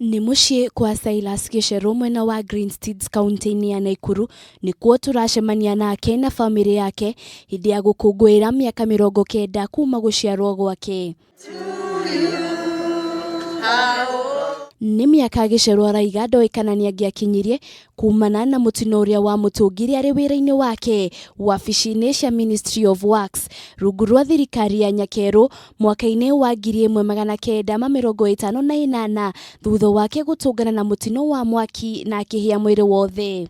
Nĩ mũciĩ kwa Silas Gĩcerũ mwena wa Greensteads kaunti-inĩ ya Naikuru nĩkuo tũracemania nake na bamĩrĩ yake hĩndĩ ya gũkũngũĩra mĩaka 90 kuma gũciarwo gwake. Nĩ mĩaka Gĩcerũ araiga ndoĩ kana nĩangĩakinyirie kumana na mũtino ũrĩa wamũtũngire arĩ wĩra-inĩ wake wabici-inĩ cia Ministry of Works rungu rwa thirikari ya Nyakerũ mwaka-inĩ wa 1958 thutha wake gũtũngana na mũtino wa mwaki na akĩhĩa mwĩrĩ wothe.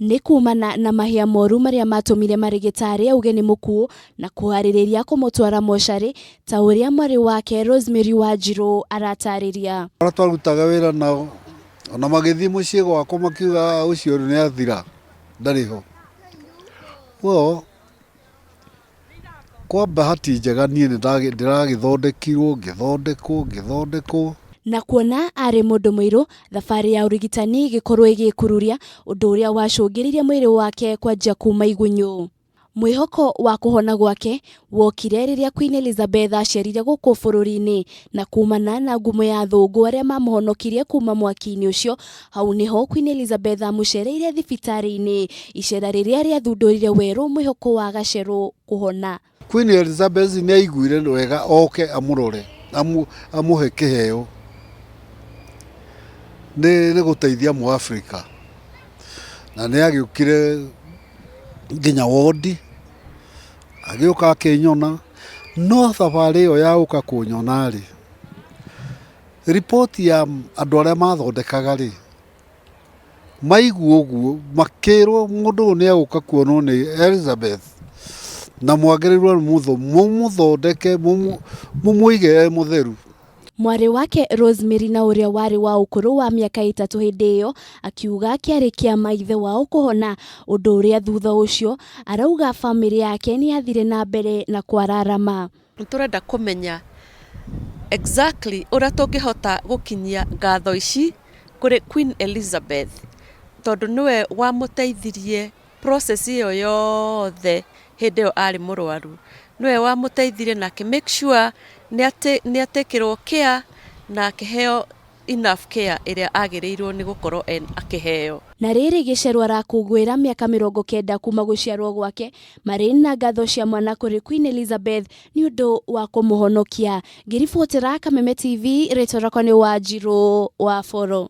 Nĩ kumana na mahĩa moru marĩa matũmire marĩgĩtarĩ auge nĩ mũkuũ na kũharĩrĩria kũmũtwara mocarĩ ta ũrĩa mwarĩ wake Rosemary Wanjirũ aratarĩria. Arĩa twarutaga wĩra nao ona magĩthiĩ mũciĩ gwakwa makiuga ũcio nĩ athira ndarĩ ho. Well, kwa bahati njega niĩ ndĩragĩthondekirwo ngĩthondekwo ngĩthondekwo. Na kuona arĩ mũndũ mũirũ, thabarĩ ya ũrigitani ĩgĩkorwo ĩgĩkururia, ũndũ ũrĩa wacũngĩrĩirie mwĩrĩ wake kwanjia kuma igunyũ. Mwĩhoko wa kũhona gwake wokire rĩrĩa Queen Elizabeth acerire gũkũ bũrũri-inĩ na kumana na ngumo ya athũngũ arĩa mamũhonokirie kuma mwaki-inĩ ũcio, hau nĩho Queen Elizabeth amũcereire thibitarĩ-inĩ, icera rĩrĩa rĩathundũrire werũ mwĩhoko wa Gacerũ kũhona. Queen Elizabeth nĩ aiguire wega oke amũrore amũhe kĩheo nĩ gũteithia mũAfrika na nĩ agĩũkire nginya wondi agĩũka akĩnyona no thabarĩ ĩyo ya gũka kũnyona rĩ, riboti ya andũ arĩa mathondekaga rĩ, maigua ũguo makĩrwo mũndũ ũyũ nĩ egũka kuonwo nĩ Elizabeth na mwagĩrĩirwo mũmũthondeke mũmũige e mũtheru. Mwarĩ wake Rosemary na ũrĩa warĩ wa ũkũrũ wa mĩaka 3 hĩndĩ ĩyo akiuga kĩarĩ kĩama ithe wao kũhona, ũndũ ũrĩa thutha ũcio arauga bamĩrĩ yake nĩ yathire na mbere na kwararama. Nĩtũrenda kũmenya exactly ũrĩa tũngĩhota gũkinyia ngatho ici kũrĩ Queen Elizabeth tondũ nĩwe wamũteithirie process ĩyo yothe hĩndĩ ĩyo arĩ mũrwaru, nĩwe wamũteithirie na akĩ make sure nĩ atekĩrwo care na akĩheo enough care ĩrĩa agĩrĩirwo nĩ gũkorwo akĩheo. Na rĩrĩ Gĩcerũ arakũngũĩra mĩaka 90 kuma gũciarwo gwake, marĩ na ngatho cia mwana kũrĩ Queen Elizabeth nĩ ũndũ wa kũmũhonokia. Ngĩribotera Kameme TV, rĩtwa rĩakwa nĩ Wanjirũ wa Boro.